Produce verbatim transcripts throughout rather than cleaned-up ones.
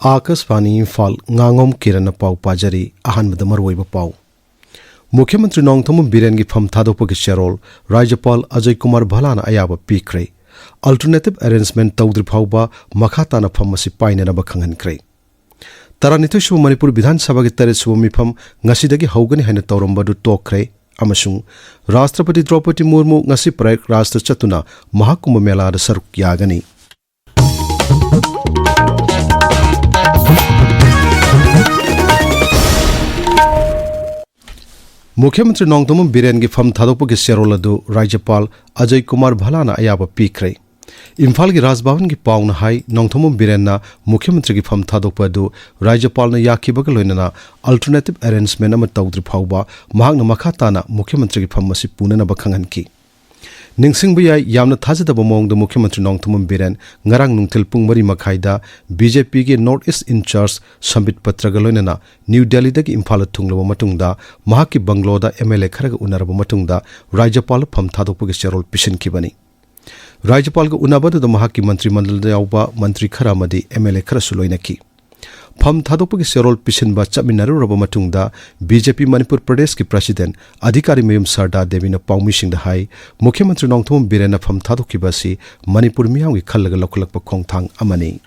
ꯑꯥꯀꯥꯁꯕꯥꯅꯤ ꯏꯝꯐꯥꯜ, ꯉꯥꯉꯣꯝ ꯀꯤꯔꯟꯅ ꯄꯥꯎ ꯄꯥꯖꯔꯤ꯫ ꯑꯍꯥꯟꯕꯗ ꯃꯔꯨꯑꯣꯏꯕ ꯄꯥꯎ꯫ ꯃꯨꯈ꯭ꯌ ꯃꯟꯇ꯭ꯔꯤ ꯅꯣꯡꯊꯣꯝꯕꯝ ꯕꯤꯔꯦꯟꯒꯤ ꯐꯝ ꯊꯥꯗꯣꯛꯄꯒꯤ ꯆꯦꯔꯣꯜ ꯔꯥꯖ꯭ꯌꯄꯥꯜ ꯑꯖꯌ ꯀꯨꯃꯥꯔ ꯚꯜꯂꯥꯅ ꯑꯌꯥꯕ ꯄꯤꯈ꯭ꯔꯦ꯫ Alternative arrangement ꯇꯧꯗ꯭ꯔꯤ ꯐꯥꯎꯕ ꯃꯈꯥ ꯇꯥꯅ ꯐꯝ ꯑꯁꯤ ꯄꯥꯏꯅꯅꯕ ꯈꯪꯍꯟꯈ꯭ꯔꯦ꯫ ꯇꯔꯥꯅꯤꯊꯣꯏ ꯁꯨꯕ ꯃꯅꯤꯄꯨꯔ ꯕꯤꯙꯥꯟ ꯁꯚꯥꯒꯤ ꯇꯔꯦꯠ ꯁꯨꯕ ꯃꯤꯐꯝ ꯉꯁꯤꯗꯒꯤ ꯍꯧꯒꯅꯤ ꯍꯥꯏꯅ ꯇꯧꯔꯝꯕ ꯑꯗꯨ ꯇꯣꯛꯈ꯭ꯔꯦ ꯑꯃꯁꯨꯡ ꯔꯥꯁꯇ꯭ꯔꯄꯇꯤ ꯗ꯭ꯔꯧꯄꯗꯤ ꯃꯨꯔꯃꯨ ꯉꯁꯤ ꯄ꯭ꯔꯌꯥꯒꯔꯥꯖꯇ ꯆꯠꯇꯨꯅ ꯃꯍꯥꯀꯨꯝꯚ ꯃꯦꯂꯥꯗ ꯁꯔꯨꯛ ꯌꯥꯒꯅꯤ꯫ ꯃꯨꯈ꯭ꯌ ꯃꯟꯇ꯭ꯔꯤ ꯅꯣꯡꯊꯣꯝꯕꯝ ꯕꯤꯔꯦꯟꯒꯤ ꯐꯝ ꯊꯥꯗꯣꯛꯄꯒꯤ ꯆꯦꯔꯣꯜ ꯑꯗꯨ ꯔꯥꯖ꯭ꯌꯄꯥꯜ ꯑꯖꯌ ꯀꯨꯃꯥꯔ ꯚꯜꯂꯥꯅ ꯑꯌꯥꯕ ꯄꯤꯈ꯭ꯔꯦ꯫ ꯏꯝꯐꯥꯜꯒꯤ ꯔꯥꯖ ꯚꯕꯟꯒꯤ ꯄꯥꯎꯅ ꯍꯥꯏ, ꯅꯣꯡꯊꯣꯝꯕꯝ ꯕꯤꯔꯦꯟꯅ ꯃꯨꯈ꯭ꯌ ꯃꯟꯇ꯭ꯔꯤꯒꯤ ꯐꯝ ꯊꯥꯗꯣꯛꯄ ꯑꯗꯨ ꯔꯥꯖ꯭ꯌꯄꯥꯜꯅ ꯌꯥꯈꯤꯕꯒ ꯂꯣꯏꯅꯅ alternative arrangement ꯑꯃ ꯇꯧꯗ꯭ꯔꯤ ꯐꯥꯎꯕ ꯃꯍꯥꯛꯅ ꯃꯈꯥ ꯇꯥꯅ ꯃꯨꯈ꯭ꯌ ꯃꯟꯇ꯭ꯔꯤꯒꯤ ꯐꯝ ꯑꯁꯤ ꯄꯨꯅꯅꯕ ꯈꯪꯍꯟꯈꯤ꯫ ꯅꯤꯡꯁꯤꯡꯕ ꯌꯥꯏ, ꯌꯥꯝꯅ ꯊꯥꯖꯗꯕ ꯃꯑꯣꯡꯗ ꯃꯨꯈ꯭ꯌ ꯃꯟꯇ꯭ꯔꯤ ꯅꯣꯡꯊꯣꯝꯕꯝ ꯕꯤꯔꯦꯟ ꯉꯔꯥꯡ ꯅꯨꯡꯊꯤꯜ ꯄꯨꯡ ꯃꯔꯤ ꯃꯈꯥꯏꯗ BJPꯒꯤ North East in charge ꯁꯝꯕꯤꯠ ꯄꯇ꯭ꯔꯒ ꯂꯣꯏꯅꯅ ꯅ꯭ꯌꯨ ꯗꯦꯜꯂꯤꯗꯒꯤ ꯏꯝꯐꯥꯜꯗ ꯊꯨꯡꯂꯕ ꯃꯇꯨꯡꯗ ꯃꯍꯥꯛꯀꯤ ꯕꯪꯒ꯭ꯂꯣꯗ MLA ꯈꯔꯒ ꯎꯅꯔꯕ ꯃꯇꯨꯡꯗ ꯔꯥꯖ꯭ꯌꯄꯥꯜꯗ ꯐꯝ ꯊꯥꯗꯣꯛꯄꯒꯤ ꯆꯦꯔꯣꯜ ꯄꯤꯁꯤꯟꯈꯤꯕꯅꯤ꯫ ꯔꯥꯖ꯭ꯌꯄꯥꯜꯒ ꯎꯅꯕꯗꯨꯗ ꯃꯍꯥꯛꯀꯤ ꯃꯟꯇ꯭ꯔꯤ ꯃꯟꯗꯜꯗ ꯌꯥꯎꯕ ꯃꯟꯇ꯭ꯔꯤ ꯈꯔ ꯑꯃꯗꯤ MLA ꯈꯔꯁꯨ ꯂꯣꯏꯅꯈꯤ꯫ ꯐꯝ ꯊꯥꯗꯣꯛꯄꯒꯤ ꯆꯦꯔꯣꯜ ꯄꯤꯁꯤꯟꯕ ꯆꯠꯃꯤꯟꯅꯔꯨꯔꯕ ꯃꯇꯨꯡꯗ BJP ꯃꯅꯤꯄꯨꯔ ꯄ꯭ꯔꯗꯦꯁꯀꯤ president ꯑꯙꯤꯀꯥꯔꯤ ꯃꯌꯨꯝ ꯁꯔꯗꯥ ꯗꯦꯕꯤꯅ ꯄꯥꯎꯃꯤꯁꯤꯡꯗ ꯍꯥꯏ, ꯃꯨꯈ꯭ꯌ ꯃꯟꯇ꯭ꯔꯤ ꯅꯣꯡꯊꯣꯝꯕꯝ ꯕꯤꯔꯦꯟꯅ ꯐꯝ ꯊꯥꯗꯣꯛꯈꯤꯕ ꯑꯁꯤ ꯃꯅꯤꯄꯨꯔ ꯃꯤꯌꯥꯝꯒꯤ ꯈꯜꯂꯒ ꯂꯧꯈꯠꯂꯛꯄ ꯈꯣꯡꯊꯥꯡ ꯑꯃꯅꯤ꯫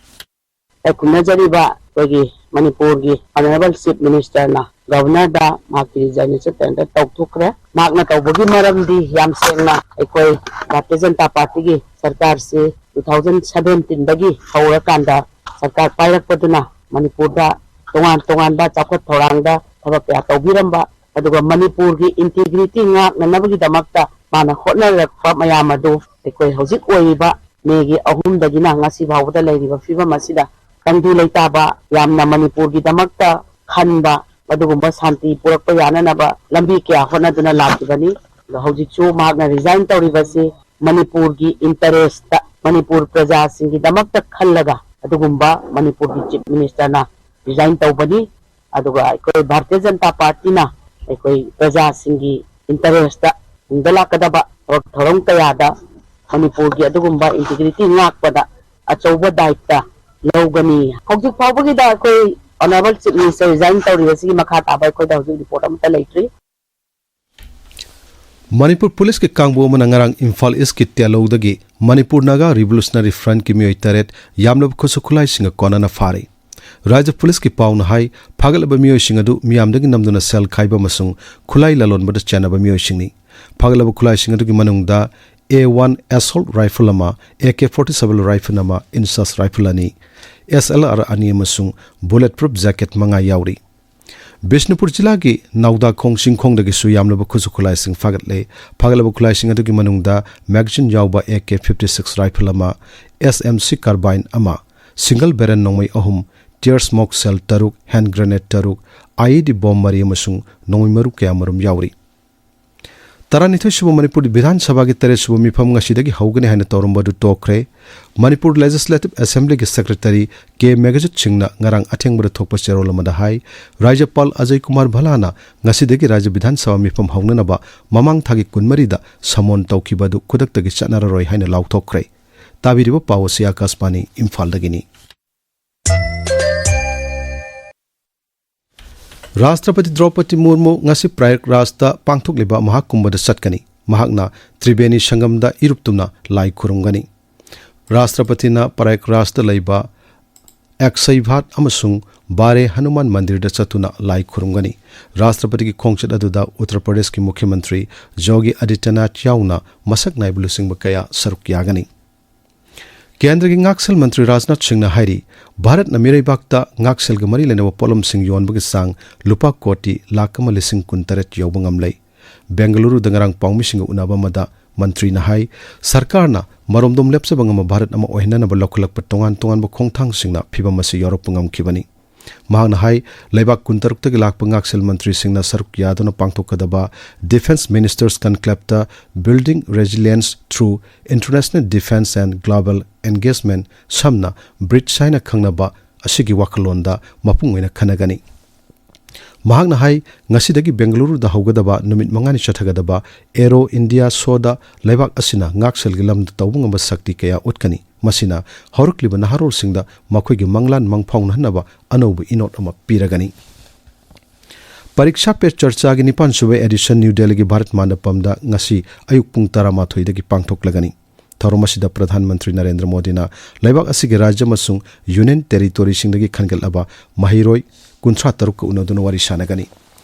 ꯈꯨꯝꯅꯖꯔꯤꯕ ꯑꯩꯈꯣꯏꯒꯤ ꯃꯅꯤꯄꯨꯔꯒꯤ Honourable Chief Ministerꯅ Governorꯗ ꯃꯍꯥꯛꯀꯤ resignation tender ꯇꯧꯊꯣꯛꯈ꯭ꯔꯦ꯫ ꯃꯍꯥꯛꯅ ꯇꯧꯕꯒꯤ ꯃꯔꯝꯗꯤ ꯌꯥꯝ ꯁꯦꯡꯅ ꯑꯩꯈꯣꯏ ꯚꯥꯔꯇꯤꯌ ꯖꯅꯇꯥ ꯄꯥꯔꯇꯤꯒꯤ ꯁꯔꯀꯥꯔꯁꯤ two thousand seventeenꯗꯒꯤ ꯍꯧꯔꯀꯥꯟꯗ ꯁꯔꯀꯥꯔ ꯄꯥꯏꯔꯛꯄꯗꯨꯅ ꯃꯅꯤꯄꯨꯔꯗ ꯇꯣꯉꯥꯟ ꯇꯣꯉꯥꯟꯕ ꯆꯥꯎꯈꯠ ꯊꯧꯔꯥꯡꯗ ꯊꯕꯛ ꯀꯌꯥ ꯇꯧꯕꯤꯔꯝꯕ, ꯑꯗꯨꯒ ꯃꯅꯤꯄꯨꯔꯒꯤ integrity ꯉꯥꯛꯅꯅꯕꯒꯤꯗꯃꯛꯇ ꯃꯥꯅ ꯍꯣꯠꯅꯔꯛꯄ ꯃꯌꯥꯝ ꯑꯗꯨ ꯑꯩꯈꯣꯏ ꯍꯧꯖꯤꯛ ꯑꯣꯏꯔꯤꯕ ꯃꯦꯒꯤ ꯑꯍꯨꯝꯗꯒꯤꯅ ꯉꯁꯤ ꯐꯥꯎꯕꯗ ꯂꯩꯔꯤꯕ ꯐꯤꯕꯝ ꯑꯁꯤꯗ ꯇꯪꯗꯨ ꯂꯩꯇꯥꯕ, ꯌꯥꯝꯅ ꯃꯅꯤꯄꯨꯔꯒꯤꯗꯃꯛꯇ ꯈꯟꯕ, ꯑꯗꯨꯒꯨꯝꯕ ꯁꯥꯟꯇꯤ ꯄꯨꯔꯛꯄ ꯌꯥꯅꯅꯕ ꯂꯝꯕꯤ ꯀꯌꯥ ꯍꯣꯠꯅꯗꯨꯅ ꯂꯥꯛꯈꯤꯕꯅꯤ꯫ ꯑꯗꯣ ꯍꯧꯖꯤꯛꯁꯨ ꯃꯍꯥꯛꯅ resign ꯇꯧꯔꯤꯕꯁꯤ ꯃꯅꯤꯄꯨꯔꯒꯤ interestꯇ, ꯃꯅꯤꯄꯨꯔ ꯄ꯭ꯔꯖꯥꯁꯤꯡꯒꯤꯗꯃꯛꯇ ꯈꯜꯂꯒ ꯑꯗꯨꯒꯨꯝꯕ ꯃꯅꯤꯄꯨꯔꯒꯤ Chief Ministerꯅ resign ꯇꯧꯕꯅꯤ꯫ ꯑꯗꯨꯒ ꯑꯩꯈꯣꯏ ꯚꯥꯔꯇꯤꯌ ꯖꯅꯇꯥ ꯄꯥꯔꯇꯤꯅ ꯑꯩꯈꯣꯏ ꯄ꯭ꯔꯖꯥꯁꯤꯡꯒꯤ interestꯇ ꯇꯨꯡꯗ ꯂꯥꯛꯀꯗꯕ ꯊꯕꯛ ꯊꯧꯔꯝ ꯀꯌꯥꯗ ꯃꯅꯤꯄꯨꯔꯒꯤ ꯑꯗꯨꯒꯨꯝꯕ integrity ꯉꯥꯛꯄꯗ ꯑꯆꯧꯕ ꯗꯥꯌꯤꯠꯇ ꯂꯧꯒꯅꯤ꯫ ꯍꯧꯖꯤꯛ ꯐꯥꯎꯕꯒꯤꯗ ꯑꯩꯈꯣꯏ Honourable Chief Minister resign ꯇꯧꯔꯤꯕꯁꯤꯒꯤ ꯃꯈꯥ ꯇꯥꯕ ꯑꯩꯈꯣꯏꯗ ꯍꯧꯖꯤꯛ report ꯑꯃꯠꯇ ꯂꯩꯇ꯭ꯔꯤ꯫ ꯃꯅꯤꯄꯨꯔ ꯄꯨꯂꯤꯁꯀꯤ ꯀꯥꯡꯕꯨ ꯑꯃꯅ ꯉꯔꯥꯡ ꯏꯝꯐꯥꯜ ꯏꯁꯀꯤ ꯇꯦꯂꯧꯗꯒꯤ ꯃꯅꯤꯄꯨꯔ ꯅꯥꯒꯥ ꯔꯤꯚꯣꯂꯨꯁꯅꯔꯤ ꯐ꯭ꯔꯟꯠꯀꯤ ꯃꯤꯑꯣꯏ ꯇꯔꯦꯠ ꯌꯥꯝꯂꯕ ꯈꯨꯠꯁꯨ ꯈꯨꯠꯂꯥꯏꯁꯤꯡꯒ ꯀꯣꯟꯅꯅ ꯐꯥꯔꯦ꯫ ꯔꯥꯖ꯭ꯌ ꯄꯨꯂꯤꯁꯀꯤ ꯄꯥꯎꯅ ꯍꯥꯏ, ꯐꯥꯒꯠꯂꯕ ꯃꯤꯑꯣꯏꯁꯤꯡ ꯑꯗꯨ ꯃꯤꯌꯥꯝꯗꯒꯤ ꯅꯝꯗꯨꯅ ꯁꯦꯜ ꯈꯥꯏꯕ ꯑꯃꯁꯨꯡ ꯈꯨꯠꯂꯥꯏ ꯂꯂꯣꯟꯕꯗ ꯆꯦꯟꯅꯕ ꯃꯤꯑꯣꯏꯁꯤꯡꯅꯤ꯫ ꯐꯥꯒꯠꯂꯕ ꯈꯨꯠꯂꯥꯏꯁꯤꯡ ꯑꯗꯨꯒꯤ ꯃꯅꯨꯡꯗ A one assault rifle ꯑꯃ, A K forty seven rifle ꯑꯃ, INSAS rifle ꯑꯅꯤ, S L R ꯑꯅꯤ ꯑꯃꯁꯨꯡ bullet proof jacket ꯃꯉꯥ ꯌꯥꯎꯔꯤ꯫ ꯕꯤꯁꯅꯨꯄꯨꯔ ꯖꯤꯂꯥꯒꯤ ꯅꯥꯎꯗꯥꯈꯣꯡ ꯆꯤꯡꯈꯣꯡꯗꯒꯤꯁꯨ ꯌꯥꯝꯂꯕ ꯈꯨꯠꯁꯨ ꯈꯨꯠꯂꯥꯏꯁꯤꯡ ꯐꯥꯒꯠꯂꯦ꯫ ꯐꯥꯒꯠꯂꯕ ꯈꯨꯠꯂꯥꯏꯁꯤꯡ ꯑꯗꯨꯒꯤ ꯃꯅꯨꯡꯗ magazine ꯌꯥꯎꯕ A K fifty six rifle ꯑꯃ, S M C carbine ꯑꯃ, single barrel ꯅꯣꯡꯃꯩ ꯑꯍꯨꯝ, tear smoke shell ꯇꯔꯨꯛ, hand grenade ꯇꯔꯨꯛ, I E D bomb ꯃꯔꯤ ꯑꯃꯁꯨꯡ ꯅꯣꯡꯃꯩ ꯃꯔꯨ ꯀꯌꯥ ꯃꯔꯨꯝ ꯌꯥꯎꯔꯤ꯫ ꯇꯔꯥꯅꯤꯊꯣꯏ ꯁꯨꯕ ꯃꯅꯤꯄꯨꯔ ꯕꯤꯙꯥꯟ ꯁꯚꯥꯒꯤ ꯇꯔꯦꯠ ꯁꯨꯕ ꯃꯤꯐꯝ ꯉꯁꯤꯗꯒꯤ ꯍꯧꯒꯅꯤ ꯍꯥꯏꯅ ꯇꯧꯔꯝꯕ ꯑꯗꯨ ꯇꯣꯛꯈ꯭ꯔꯦ꯫ ꯃꯅꯤꯄꯨꯔ Legislative Assemblyꯒꯤ Secretary K ꯃꯦꯘꯖꯤꯠ ꯁꯤꯡꯅ ꯉꯔꯥꯡ ꯑꯊꯦꯡꯕꯗ ꯊꯣꯛꯄ ꯆꯦꯔꯣꯜ ꯑꯃꯗ ꯍꯥꯏ, ꯔꯥꯖ꯭ꯌꯄꯥꯜ ꯑꯖꯌ ꯀꯨꯃꯥꯔ ꯚꯜꯂꯥꯅ ꯉꯁꯤꯗꯒꯤ ꯔꯥꯖ꯭ꯌ ꯕꯤꯙꯥꯟ ꯁꯚꯥ ꯃꯤꯐꯝ ꯍꯧꯅꯅꯕ ꯃꯃꯥꯡ ꯊꯥꯒꯤ ꯀꯨꯟꯃꯔꯤꯗ summon ꯇꯧꯈꯤꯕ ꯑꯗꯨ ꯈꯨꯗꯛꯇꯒꯤ ꯆꯠꯅꯔꯔꯣꯏ ꯍꯥꯏꯅ ꯂꯥꯎꯊꯣꯛꯈ꯭ꯔꯦ꯫ ꯇꯥꯕꯤꯔꯤꯕ ꯄꯥꯎ ꯑꯁꯤ ꯑꯥꯀꯥꯁꯕꯥꯅꯤ ꯏꯝꯐꯥꯜꯗꯒꯤꯅꯤ꯫ ꯔꯥꯁꯇ꯭ꯔꯄꯇꯤ ꯗ꯭ꯔꯧꯄꯗꯤ ꯃꯨꯔꯃꯨ ꯉꯁꯤ ꯄ꯭ꯔꯌꯥꯒꯔꯥꯖꯇ ꯄꯥꯡꯊꯣꯛꯂꯤꯕ ꯃꯍꯥꯀꯨꯝꯚꯗ ꯆꯠꯀꯅꯤ꯫ ꯃꯍꯥꯛꯅ ꯇ꯭ꯔꯤꯕꯦꯅꯤ ꯁꯪꯒꯝꯗ ꯏꯔꯨꯞꯇꯨꯅ ꯂꯥꯏ ꯈꯨꯔꯨꯝꯒꯅꯤ꯫ ꯔꯥꯁꯇ꯭ꯔꯄꯇꯤꯅ ꯄ꯭ꯔꯌꯥꯒꯔꯥꯖꯇ ꯂꯩꯕ ꯑꯦꯛꯁꯩ ꯚꯥꯠ ꯑꯃꯁꯨꯡ ꯕꯥꯔꯦ ꯍꯅꯨꯃꯥꯟ ꯃꯟꯗꯤꯔꯗ ꯆꯠꯇꯨꯅ ꯂꯥꯏ ꯈꯨꯔꯨꯝꯒꯅꯤ꯫ ꯔꯥꯁꯇ꯭ꯔꯄꯇꯤꯒꯤ ꯈꯣꯡꯆꯠ ꯑꯗꯨꯗ ꯎꯠꯇꯔ ꯄ꯭ꯔꯗꯦꯁꯀꯤ ꯃꯨꯈ꯭ꯌ ꯃꯟꯇ꯭ꯔꯤ ꯌꯣꯒꯤ ꯑꯗꯤꯇ꯭ꯌꯅꯥꯊ ꯌꯥꯎꯅ ꯃꯁꯛ ꯅꯥꯏꯕ ꯂꯨꯆꯤꯡꯕ ꯀꯌꯥ ꯁꯔꯨꯛ ꯌꯥꯒꯅꯤ꯫ ꯀꯦꯟꯗ꯭ꯔꯒꯤ ꯉꯥꯛꯁꯦꯜ ꯃꯟꯇ꯭ꯔꯤ ꯔꯥꯖꯅꯥꯊ ꯁꯤꯡꯅ ꯍꯥꯏꯔꯤ, ꯚꯥꯔꯠꯅ ꯃꯤꯔꯩꯕꯥꯛꯇ ꯉꯥꯛꯁꯦꯜꯒ ꯃꯔꯤ ꯂꯩꯅꯕ ꯄꯣꯠꯂꯝꯁꯤꯡ ꯌꯣꯟꯕꯒꯤ ꯆꯥꯡ ꯂꯨꯄꯥ ꯀꯣꯇꯤ ꯂꯥꯈ ꯑꯃ ꯂꯤꯁꯤꯡ ꯀꯨꯟꯇꯔꯦꯠ ꯌꯧꯕ ꯉꯝꯂꯦ꯫ ꯕꯦꯡꯒꯂꯨꯔꯨꯗ ꯉꯔꯥꯡ ꯄꯥꯎꯃꯤꯁꯤꯡꯒ ꯎꯅꯕ ꯑꯃꯗ ꯃꯟꯇ꯭ꯔꯤꯅ ꯍꯥꯏ, ꯁꯔꯀꯥꯔꯅ ꯃꯔꯣꯝꯗꯣꯝ ꯂꯦꯞꯆꯕ ꯉꯝꯕ ꯚꯥꯔꯠ ꯑꯃ ꯑꯣꯏꯍꯟꯅꯅꯕ ꯂꯧꯈꯠꯂꯛꯄ ꯇꯣꯉꯥꯟ ꯇꯣꯉꯥꯟꯕ ꯈꯣꯡꯊꯥꯡꯁꯤꯡꯅ ꯐꯤꯚꯝ ꯑꯁꯤ ꯌꯧꯔꯛꯄ ꯉꯝꯈꯤꯕꯅꯤ꯫ ꯃꯍꯥꯛꯅ ꯍꯥꯏ, ꯂꯩꯕꯥꯛ ꯀꯨꯟꯇꯔꯨꯛꯇꯒꯤ ꯂꯥꯛꯄ ꯉꯥꯛꯁꯦꯜ ꯃꯟꯇ꯭ꯔꯤꯁꯤꯡꯅ ꯁꯔꯨꯛ ꯌꯥꯗꯨꯅ ꯄꯥꯡꯊꯣꯛꯀꯗꯕ Defence Ministers Conclaveꯇ Building Resilience Through International Defence and Global Engagement, ꯁꯝꯅ ꯕ꯭ꯔꯤꯠꯁ ꯍꯥꯏꯅ ꯈꯪꯅꯕ ꯑꯁꯤꯒꯤ ꯋꯥꯈꯜꯂꯣꯟꯗ ꯃꯄꯨꯡ ꯑꯣꯏꯅ ꯈꯟꯅꯒꯅꯤ꯫ ꯃꯍꯥꯛꯅ ꯍꯥꯏ, ꯉꯁꯤꯗꯒꯤ ꯕꯦꯡꯒꯂꯨꯔꯨꯗ ꯍꯧꯒꯗꯕ ꯅꯨꯃꯤꯠ ꯃꯉꯥꯅꯤ ꯆꯠꯊꯒꯗꯕ Aero India Showꯗ ꯂꯩꯕꯥꯛ ꯑꯁꯤꯅ ꯉꯥꯛꯁꯦꯜꯒꯤ ꯂꯝꯗ ꯇꯧꯕ ꯉꯝꯕ ꯁꯛꯇꯤ ꯀꯌꯥ ꯎꯠꯀꯅꯤ꯫ ꯃꯁꯤꯅ ꯍꯧꯔꯛꯂꯤꯕ ꯅꯍꯥꯔꯣꯜꯁꯤꯡꯗ ꯃꯈꯣꯏꯒꯤ ꯃꯪꯂꯥꯟ ꯃꯪꯐꯥꯎꯅꯍꯟꯅꯕ ꯑꯅꯧꯕ ꯏꯅꯣꯠ ꯑꯃ ꯄꯤꯔꯒꯅꯤ꯫ ꯄꯔꯤꯛꯁꯥ ꯄꯦ ꯆꯔꯆꯥꯒꯤ ꯅꯤꯄꯥꯟ ꯁꯨꯕ edition ꯅ꯭ꯌꯨ ꯗꯦꯜꯂꯤꯒꯤ ꯚꯥꯔꯠ ꯃꯟꯗꯄꯝꯗ ꯉꯁꯤ ꯑꯌꯨꯛ ꯄꯨꯡ ꯇꯔꯥꯃꯥꯊꯣꯏꯗꯒꯤ ꯄꯥꯡꯊꯣꯛꯂꯒꯅꯤ꯫ ꯊꯧꯔꯝ ꯑꯁꯤꯗ ꯄ꯭ꯔꯙꯥꯟ ꯃꯟꯇ꯭ꯔꯤ ꯅꯔꯦꯟꯗ꯭ꯔ ꯃꯣꯗꯤꯅ ꯂꯩꯕꯥꯛ ꯑꯁꯤꯒꯤ ꯔꯥꯖ꯭ꯌ ꯑꯃꯁꯨꯡ ꯌꯨꯅꯤꯌꯟ ꯇꯦꯔꯤꯇꯣꯔꯤꯁꯤꯡꯗꯒꯤ ꯈꯟꯒꯠꯂꯕ ꯃꯍꯩꯔꯣꯏ ꯀꯨꯟꯊ꯭ꯔꯥ ꯇꯔꯨꯛꯀ ꯎꯅꯗꯨꯅ ꯋꯥꯔꯤ ꯁꯥꯟꯅꯒꯅꯤ꯫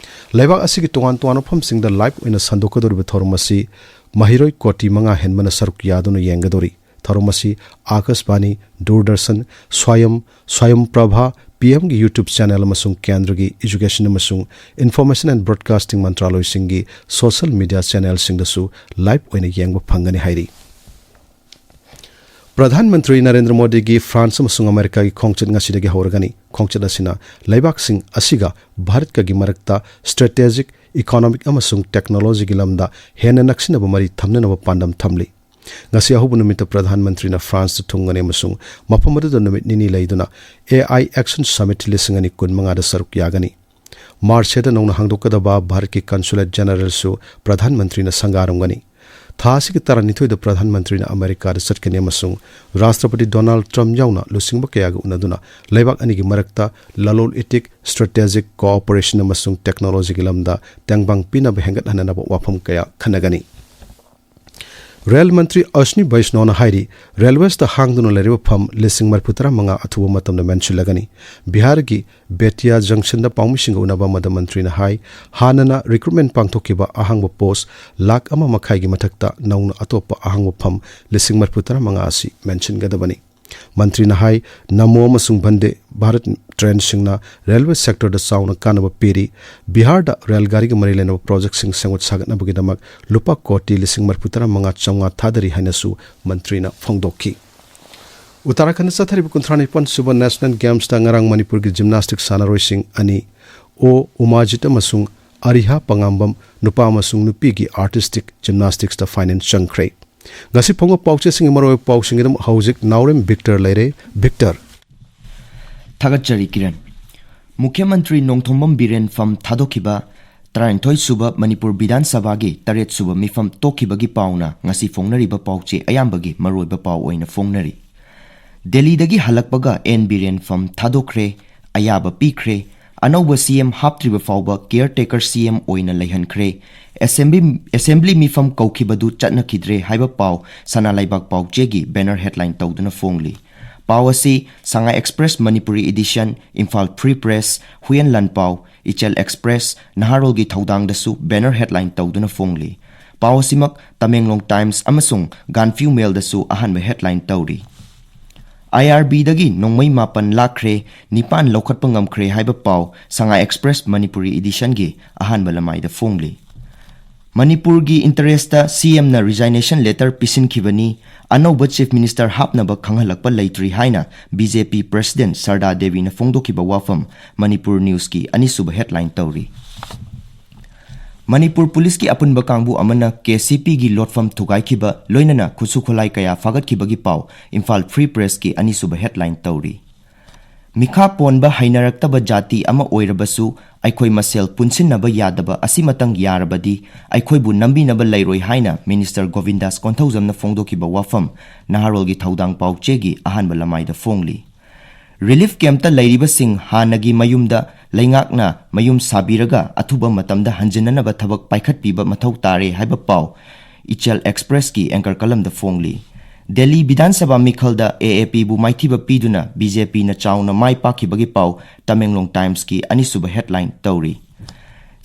ꯂꯩꯕꯥꯛ ꯑꯁꯤꯒꯤ ꯇꯣꯉꯥꯟ ꯇꯣꯉꯥꯟꯕ ꯃꯐꯝꯁꯤꯡꯗ live ꯑꯣꯏꯅ ꯁꯟꯗꯣꯛꯀꯗꯧꯔꯤꯕ ꯊꯧꯔꯝ ꯑꯁꯤ ꯃꯍꯩꯔꯣꯏ ꯀꯣꯇꯤ ꯃꯉꯥ ꯍꯦꯟꯕꯅ ꯁꯔꯨꯛ ꯌꯥꯗꯨꯅ ꯌꯦꯡꯒꯗꯧꯔꯤ꯫ ꯊꯧꯔꯝ ꯑꯁꯤ ꯑꯥꯀꯥꯁꯕꯥꯅꯤ, ꯗꯨꯔꯗꯔꯁꯟ, ꯁ꯭ꯋꯥꯌꯝ, ꯁ꯭ꯋꯥꯌꯝ ꯄ꯭ꯔꯚꯥ, ꯄꯤ ꯑꯦꯝꯒꯤ YouTube channel ꯑꯃꯁꯨꯡ ꯀꯦꯟꯗ꯭ꯔꯒꯤ Education ꯑꯃꯁꯨꯡ Information and Broadcasting ꯃꯟꯇ꯭ꯔꯥꯂꯣꯏꯁꯤꯡꯒꯤ social media channelꯁꯤꯡꯗꯁꯨ live ꯑꯣꯏꯅ ꯌꯦꯡꯕ ꯐꯪꯒꯅꯤ ꯍꯥꯏꯔꯤ꯫ ꯄ꯭ꯔꯙꯥꯟ ꯃꯟꯇ꯭ꯔꯤ ꯅꯔꯦꯟꯗ꯭ꯔ ꯃꯣꯗꯤꯒꯤ ꯐ꯭ꯔꯥꯟꯁ ꯑꯃꯁꯨꯡ ꯑꯃꯦꯔꯤꯀꯥꯒꯤ ꯈꯣꯡꯆꯠ ꯉꯁꯤꯗꯒꯤ ꯍꯧꯔꯒꯅꯤ꯫ ꯈꯣꯡꯆꯠ ꯑꯁꯤꯅ ꯂꯩꯕꯥꯛꯁꯤꯡ ꯑꯁꯤꯒ ꯚꯥꯔꯠꯀꯒꯤ ꯃꯔꯛꯇ strategic, economic ꯑꯃꯁꯨꯡ technologyꯒꯤ ꯂꯝꯗ ꯍꯦꯟꯅ ꯅꯛꯁꯤꯟꯅꯕ ꯃꯔꯤ ꯊꯝꯅꯅꯕ ꯄꯥꯟꯗꯝ ꯊꯝꯂꯤ꯫ ꯉꯁꯤ ꯑꯍꯧꯕ ꯅꯨꯃꯤꯠꯇ ꯄ꯭ꯔꯙꯥꯟ ꯃꯟꯇ꯭ꯔꯤꯅ ꯐ꯭ꯔꯥꯟꯁꯇ ꯊꯨꯡꯒꯅꯤ ꯑꯃꯁꯨꯡ ꯃꯐꯝ ꯑꯗꯨꯗ ꯅꯨꯃꯤꯠ ꯅꯤꯅꯤ ꯂꯩꯗꯨꯅ A I Action Summit ꯂꯤꯁꯤꯡ ꯑꯅꯤ ꯀꯨꯟꯃꯉꯥꯗ ꯁꯔꯨꯛ ꯌꯥꯒꯅꯤ꯫ ꯃꯥꯔꯁꯦꯗ ꯅꯧꯅ ꯍꯥꯡꯗꯣꯛꯀꯗꯕ ꯚꯥꯔꯠꯀꯤ consulate generalꯁꯨ ꯄ꯭ꯔꯙꯥꯟ ꯃꯟꯇ꯭ꯔꯤꯅ ꯁꯪꯒꯥꯔꯝꯒꯅꯤ꯫ ꯊꯥ ꯑꯁꯤꯒꯤ ꯇꯔꯥꯅꯤꯊꯣꯏꯗ ꯄ꯭ꯔꯙꯥꯟ ꯃꯟꯇ꯭ꯔꯤꯅ ꯑꯃꯦꯔꯤꯀꯥꯗ ꯆꯠꯀꯅꯤ ꯑꯃꯁꯨꯡ ꯔꯥꯁꯇ꯭ꯔꯄꯇꯤ ꯗꯣꯅꯥꯜꯗ ꯇ꯭ꯔꯝꯞ ꯌꯥꯎꯅ ꯂꯨꯆꯤꯡꯕ ꯀꯌꯥꯒ ꯎꯅꯗꯨꯅ ꯂꯩꯕꯥꯛ ꯑꯅꯤꯒꯤ ꯃꯔꯛꯇ ꯂꯂꯣꯜ ꯏꯇꯤꯛ, strategic cooperation ꯑꯃꯁꯨꯡ technologyꯒꯤ ꯂꯝꯗ ꯇꯦꯡꯕꯥꯡ ꯄꯤꯅꯕ ꯍꯦꯟꯒꯠꯍꯟꯅꯅꯕ ꯋꯥꯐꯝ ꯀꯌꯥ ꯈꯟꯅꯒꯅꯤ꯫ ꯔꯦꯜ ꯃꯟꯇ꯭ꯔꯤ ꯑꯁ꯭ꯅꯤ ꯕꯩꯁꯅꯣꯅ ꯍꯥꯏꯔꯤ, railwaysꯇ ꯍꯥꯡꯗꯨꯅ ꯂꯩꯔꯤꯕ ꯐꯝ ꯂꯤꯁꯤꯡ ꯃꯔꯤꯐꯨ ꯇꯔꯥ ꯃꯉꯥ ꯑꯊꯨꯕ ꯃꯇꯝꯗ ꯃꯦꯟꯁꯤꯜꯂꯒꯅꯤ꯫ ꯕꯤꯍꯥꯔꯒꯤ ꯕꯦꯇꯤꯌꯥ junctionꯗ ꯄꯥꯎꯃꯤꯁꯤꯡꯒ ꯎꯅꯕ ꯑꯃꯗ ꯃꯟꯇ꯭ꯔꯤꯅ ꯍꯥꯏ, ꯍꯥꯟꯅꯅ recruitment ꯄꯥꯡꯊꯣꯛꯈꯤꯕ ꯑꯍꯥꯡꯕ post ꯂꯥꯈ ꯑꯃ ꯃꯈꯥꯏꯒꯤ ꯃꯊꯛꯇ ꯅꯧꯅ ꯑꯇꯣꯞꯄ ꯑꯍꯥꯡꯕ ꯐꯝ ꯂꯤꯁꯤꯡ ꯃꯔꯤꯐꯨ ꯇꯔꯥ ꯃꯉꯥ ꯑꯁꯤ ꯃꯦꯟꯁꯤꯟꯒꯗꯕꯅꯤ꯫ ꯃꯟꯇ꯭ꯔꯤꯅ ꯍꯥꯏ, ꯅꯃꯣ ꯑꯃꯁꯨꯡ ꯚꯟꯗꯦ ꯚꯥꯔꯠ trainꯁꯤꯡꯅ railway sectorꯗ ꯆꯥꯎꯅ ꯀꯥꯟꯅꯕ ꯄꯤꯔꯤ꯫ ꯕꯤꯍꯥꯔꯗ ꯔꯦꯜ ꯒꯥꯔꯤꯒ ꯃꯔꯤ ꯂꯩꯅꯕ projectꯁꯤꯡ ꯁꯦꯝꯒꯠ ꯁꯥꯒꯠꯅꯕꯒꯤꯗꯃꯛ ꯂꯨꯄꯥ ꯀꯣꯇꯤ ꯂꯤꯁꯤꯡ ꯃꯔꯤꯐꯨ ꯇꯔꯥ ꯃꯉꯥ ꯆꯥꯝꯃꯉꯥ ꯊꯥꯗꯔꯤ ꯍꯥꯏꯅꯁꯨ ꯃꯟꯇ꯭ꯔꯤꯅ ꯐꯣꯡꯗꯣꯛꯈꯤ꯫ ꯎꯠꯇꯔꯥꯈꯟꯗ ꯆꯠꯊꯔꯤꯕ ꯀꯨꯟꯊ꯭ꯔꯥ ꯅꯤꯄꯥꯟ ꯁꯨꯕ National Gamesꯇ ꯉꯔꯥꯡ ꯃꯅꯤꯄꯨꯔꯒꯤ gymnastics ꯁꯥꯟꯅꯔꯣꯏꯁꯤꯡ ꯑꯅꯤ, ꯑꯣ ꯎꯃꯥꯖꯤꯠ ꯑꯃꯁꯨꯡ ꯑꯔꯤꯍꯥ ꯄꯉꯥꯝꯕꯝ, ꯅꯨꯄꯥ ꯑꯃꯁꯨꯡ ꯅꯨꯄꯤꯒꯤ artistic gymnasticsꯇ final ꯆꯪꯈ꯭ꯔꯦ꯫ ꯉꯁꯤ ꯐꯣꯡꯕ ꯄꯥꯎꯆꯦꯁꯤꯡꯒꯤ ꯃꯔꯨꯑꯣꯏꯕ ꯄꯥꯎꯁꯤꯡꯒꯤꯗꯃꯛ ꯍꯧꯖꯤꯛ ꯅꯥꯎꯔꯦꯝ ꯕꯤꯛꯇꯔ ꯂꯩꯔꯦ꯫ ꯕꯤꯛꯇꯔ꯫ ꯊꯥꯒꯠꯆꯔꯤ ꯀꯤꯔꯟ꯫ ꯃꯨꯈ꯭ꯌ ꯃꯟꯇ꯭ꯔꯤ ꯅꯣꯡꯊꯣꯝꯕꯝ ꯕꯤꯔꯦꯟ ꯐꯝ ꯊꯥꯗꯣꯛꯈꯤꯕ ꯇꯔꯥꯅꯤꯊꯣꯏ ꯁꯨꯕ ꯃꯅꯤꯄꯨꯔ ꯕꯤꯙꯥꯟ ꯁꯚꯥꯒꯤ ꯇꯔꯦꯠ ꯁꯨꯕ ꯃꯤꯐꯝ ꯇꯣꯛꯈꯤꯕꯒꯤ ꯄꯥꯎꯅ ꯉꯁꯤ ꯐꯣꯡꯅꯔꯤꯕ ꯄꯥꯎꯆꯦ ꯑꯌꯥꯝꯕꯒꯤ ꯃꯔꯨꯑꯣꯏꯕ ꯄꯥꯎ ꯑꯣꯏꯅ ꯐꯣꯡꯅꯔꯤ꯫ ꯗꯦꯜꯂꯤꯗꯒꯤ ꯍꯜꯂꯛꯄꯒ ꯑꯦꯟ ꯕꯤꯔꯦꯟ ꯐꯝ ꯊꯥꯗꯣꯛꯈ꯭ꯔꯦ, ꯑꯌꯥꯕ ꯄꯤꯈ꯭ꯔꯦ꯫ ꯑꯅꯧꯕ ꯁꯤ ꯑꯦꯝ ꯍꯥꯞꯇ꯭ꯔꯤꯕ ꯐꯥꯎꯕ ꯀꯤꯌꯔ ꯇꯦꯀꯔ ꯁꯤ ꯑꯦꯝ ꯑꯣꯏꯅ ꯂꯩꯍꯟꯈ꯭ꯔꯦ꯫ ꯑꯦꯁꯦꯝꯕ꯭ꯂꯤ, ꯑꯦꯁꯦꯝꯕ꯭ꯂꯤ ꯃꯤꯐꯝ ꯀꯧꯈꯤꯕꯗꯨ ꯆꯠꯅꯈꯤꯗ꯭ꯔꯦ ꯍꯥꯏꯕ ꯄꯥꯎ ꯁꯅꯥ ꯂꯩꯕꯥꯛ ꯄꯥꯎ ꯆꯦꯒꯤ ꯕꯦꯅꯔ ꯍꯦꯗꯂꯥꯏꯟ ꯇꯧꯗꯨꯅ ꯐꯣꯡꯂꯤ꯫ ꯄꯥꯎ ꯑꯁꯤ Sangai express Manipuri edition, Imphal free press, Huiyen Lanpao, Ichel express, ꯅꯍꯥꯔꯣꯜꯒꯤ ꯊꯧꯗꯥꯡꯗꯁꯨ ꯕꯦꯅꯔ ꯍꯦꯗꯂꯥꯏꯟ ꯇꯧꯗꯨꯅ ꯐꯣꯡꯂꯤ꯫ ꯄꯥꯎ ꯑꯁꯤꯃꯛ ꯇꯃꯦꯡꯂꯣꯡ ꯇꯥꯏꯝꯁ ꯑꯃꯁꯨꯡ ꯒꯥꯟꯐ꯭ꯌꯨ ꯃꯦꯜꯗꯁꯨ ꯑꯍꯥꯟꯕ ꯍꯦꯗꯂꯥꯏꯟ ꯇꯧꯔꯤ꯫ ꯑꯥꯏ ꯑꯥꯔ ꯕꯤꯗꯒꯤ ꯅꯣꯡꯃꯩ ꯃꯥꯄꯟ ꯂꯥꯛꯈ꯭ꯔꯦ, ꯅꯤꯄꯥꯟ ꯂꯧꯈꯠꯄ ꯉꯝꯈ꯭ꯔꯦ ꯍꯥꯏꯕ ꯄꯥꯎ ꯁꯉꯥꯏ ꯑꯦꯛꯁꯄ꯭ꯔꯦꯁ ꯃꯅꯤꯄꯨꯔꯤ ꯏꯗꯤꯁꯟꯒꯤ ꯑꯍꯥꯟꯕ ꯂꯃꯥꯏꯗ ꯐꯣꯡꯂꯤ꯫ ꯃꯅꯤꯄꯨꯔꯒꯤ ꯏꯟꯇꯔꯦꯁꯇ ꯁꯤ ꯑꯦꯝꯅ ꯔꯤꯖꯥꯏꯅꯦꯁꯟ ꯂꯦꯇꯔ ꯄꯤꯁꯤꯟꯈꯤꯕꯅꯤ, ꯑꯅꯧꯕ ꯆꯤꯐ ꯃꯤꯅꯤꯁꯇꯔ ꯍꯥꯞꯅꯕ ꯈꯪꯍꯜꯂꯛꯄ ꯂꯩꯇ꯭ꯔꯤ ꯍꯥꯏꯅ ꯕꯤ ꯖꯦ ꯄꯤ ꯄ꯭ꯔꯦꯁꯤꯗꯦꯟꯠ ꯁꯔꯗꯥ ꯗꯦꯕꯤꯅ ꯐꯣꯡꯗꯣꯛꯈꯤꯕ ꯋꯥꯐꯝ ꯃꯅꯤꯄꯨꯔ ꯅ꯭ꯌꯨꯁꯀꯤ ꯑꯅꯤꯁꯨꯕ ꯍꯦꯗꯂꯥꯏꯟ ꯇꯧꯔꯤ꯫ ꯃꯅꯤꯄꯨꯔ ꯄꯨꯂꯤꯁꯀꯤ ꯑꯄꯨꯟꯕ ꯀꯥꯡꯕꯨ ꯑꯃꯅ ꯀꯦ ꯁꯤ ꯄꯤꯒꯤ ꯂꯣꯠꯐꯝ ꯊꯨꯒꯥꯏꯈꯤꯕ, ꯂꯣꯏꯅꯅ ꯈꯨꯠꯁꯨ ꯈꯨꯠꯂꯥꯏ ꯀꯌꯥ ꯐꯥꯒꯠꯈꯤꯕꯒꯤ ꯄꯥꯎ ꯏꯝꯐꯥꯜ ꯐ꯭ꯔꯤ ꯄ꯭ꯔꯦꯁꯀꯤ ꯑꯅꯤꯁꯨꯕ ꯍꯦꯗꯂꯥꯏꯟ ꯇꯧꯔꯤ꯫ ꯃꯤꯈꯥ ꯄꯣꯟꯕ ꯍꯩꯅꯔꯛꯇꯕ ꯖꯥꯇꯤ ꯑꯃ ꯑꯣꯏꯔꯕꯁꯨ ꯑꯩꯈꯣꯏ ꯃꯁꯦꯜ ꯄꯨꯟꯁꯤꯟꯅꯕ ꯌꯥꯗꯕ ꯑꯁꯤꯃꯇꯪ ꯌꯥꯔꯕꯗꯤ ꯑꯩꯈꯣꯏꯕꯨ ꯅꯝꯕꯤꯅꯕ ꯂꯩꯔꯣꯏ ꯍꯥꯏꯅ ꯃꯤꯅꯤꯁꯇꯔ ꯒꯣꯕꯤꯟꯗꯥꯁ ꯀꯣꯟꯊꯧꯖꯝꯅ ꯐꯣꯡꯗꯣꯛꯈꯤꯕ ꯋꯥꯐꯝ ꯅꯍꯥꯔꯣꯜꯒꯤ ꯊꯧꯗꯥꯡ ꯄꯥꯎꯆꯦꯒꯤ ꯑꯍꯥꯟꯕ ꯂꯃꯥꯏꯗ ꯐꯣꯡꯂꯤ꯫ ꯔꯤꯂꯤꯐ ꯀꯦꯝꯞꯇ ꯂꯩꯔꯤꯕꯁꯤꯡ ꯍꯥꯟꯅꯒꯤ ꯃꯌꯨꯝꯗ ꯂꯩꯉꯥꯛꯅ ꯃꯌꯨꯝ ꯁꯥꯕꯤꯔꯒ ꯑꯊꯨꯕ ꯃꯇꯝꯗ ꯍꯟꯖꯤꯟꯅꯅꯕ ꯊꯕꯛ ꯄꯥꯏꯈꯠꯄꯤꯕ ꯃꯊꯧ ꯇꯥꯔꯦ ꯍꯥꯏꯕ ꯄꯥꯎ ꯏꯆꯦꯜ ꯑꯦꯛꯁꯄ꯭ꯔꯦꯁꯀꯤ ꯑꯦꯡꯀꯔ ꯀꯂꯝꯗ ꯐꯣꯡꯂꯤ꯫ ꯗꯦꯜꯂꯤ ꯕꯤꯙꯥꯟ ꯁꯚꯥ ꯃꯤꯈꯜꯗ ꯑꯦ ꯑꯦ ꯄꯤꯕꯨ ꯃꯥꯏꯊꯤꯕ ꯄꯤꯗꯨꯅ ꯕꯤ ꯖꯦ ꯄꯤꯅ ꯆꯥꯎꯅ ꯃꯥꯏ ꯄꯥꯛꯈꯤꯕꯒꯤ ꯄꯥꯎ ꯇꯃꯦꯡꯂꯣꯡ ꯇꯥꯏꯝꯁꯀꯤ ꯑꯅꯤꯁꯨꯕ ꯍꯦꯗꯂꯥꯏꯟ ꯇꯧꯔꯤ꯫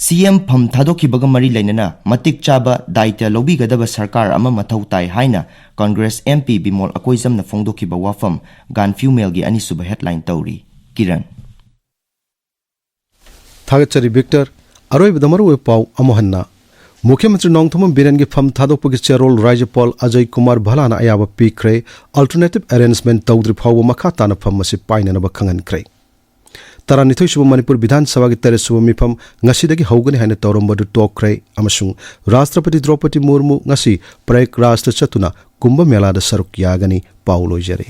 ꯁꯤ ꯑꯦꯝ ꯐꯝ ꯊꯥꯗꯣꯛꯈꯤꯕꯒ ꯃꯔꯤ ꯂꯩꯅꯅ ꯃꯇꯤꯛ ꯆꯥꯕ ꯗꯥꯏꯇ꯭ꯌ ꯂꯧꯕꯤꯒꯗꯕ ꯁꯔꯀꯥꯔ ꯑꯃ ꯃꯊꯧ ꯇꯥꯏ ꯍꯥꯏꯅ ꯀꯪꯒ꯭ꯔꯦꯁ ꯑꯦꯝ ꯄꯤ ꯕꯤꯃꯣꯜ ꯑꯀꯣꯏꯖꯝꯅ ꯐꯣꯡꯗꯣꯛꯈꯤꯕ ꯋꯥꯐꯝ ꯒꯥꯟꯐ꯭ꯌꯨ ꯃꯦꯜꯒꯤ ꯑꯅꯤꯁꯨꯕ ꯍꯦꯗꯂꯥꯏꯟ ꯇꯧꯔꯤ꯫ ꯀꯤꯔꯟ꯫ ꯊꯥꯒꯠꯆꯔꯤ ꯚꯤꯛꯇꯔ꯫ ꯑꯔꯣꯏꯕꯗ ꯃꯔꯨꯑꯣꯏꯕ ꯄꯥꯎ ꯑꯃꯨꯛ ꯍꯟꯅ꯫ ꯃꯨꯈ꯭ꯌ ꯃꯟꯇ꯭ꯔꯤ ꯅꯣꯡꯊꯣꯝꯕꯝ ꯕꯤꯔꯦꯟꯒꯤ ꯐꯝ ꯊꯥꯗꯣꯛꯄꯒꯤ ꯆꯦꯔꯣꯜ ꯔꯥꯖ꯭ꯌꯄꯥꯜ ꯑꯖꯌ ꯀꯨꯃꯥꯔ ꯚꯜꯂꯥꯅ ꯑꯌꯥꯕ ꯄꯤꯈ꯭ꯔꯦ꯫ Alternative arrangement ꯇꯧꯗ꯭ꯔꯤ ꯐꯥꯎꯕ ꯃꯈꯥ ꯇꯥꯅ ꯐꯝ ꯑꯁꯤ ꯄꯥꯏꯅꯅꯕ ꯈꯪꯍꯟꯈ꯭ꯔꯦ꯫ ꯇꯔꯥꯅꯤꯊꯣꯏ ꯁꯨꯕ ꯃꯅꯤꯄꯨꯔ ꯕꯤꯙꯥꯟ ꯁꯚꯥꯒꯤ ꯇꯔꯦꯠ ꯁꯨꯕ ꯃꯤꯐꯝ ꯉꯁꯤꯗꯒꯤ ꯍꯧꯒꯅꯤ ꯍꯥꯏꯅ ꯇꯧꯔꯝꯕꯗꯨ ꯇꯣꯛꯈ꯭ꯔꯦ ꯑꯃꯁꯨꯡ ꯔꯥꯁꯇ꯭ꯔꯄꯇꯤ ꯗ꯭ꯔꯧꯄꯗꯤ ꯃꯨꯔꯃꯨ ꯉꯁꯤ ꯄ꯭ꯔꯌꯥꯒꯔꯥꯖꯇ ꯆꯠꯇꯨꯅ ꯀꯨꯝꯚ ꯃꯦꯂꯥꯗ ꯁꯔꯨꯛ ꯌꯥꯒꯅꯤ꯫ ꯄꯥꯎ ꯂꯣꯏꯖꯔꯦ꯫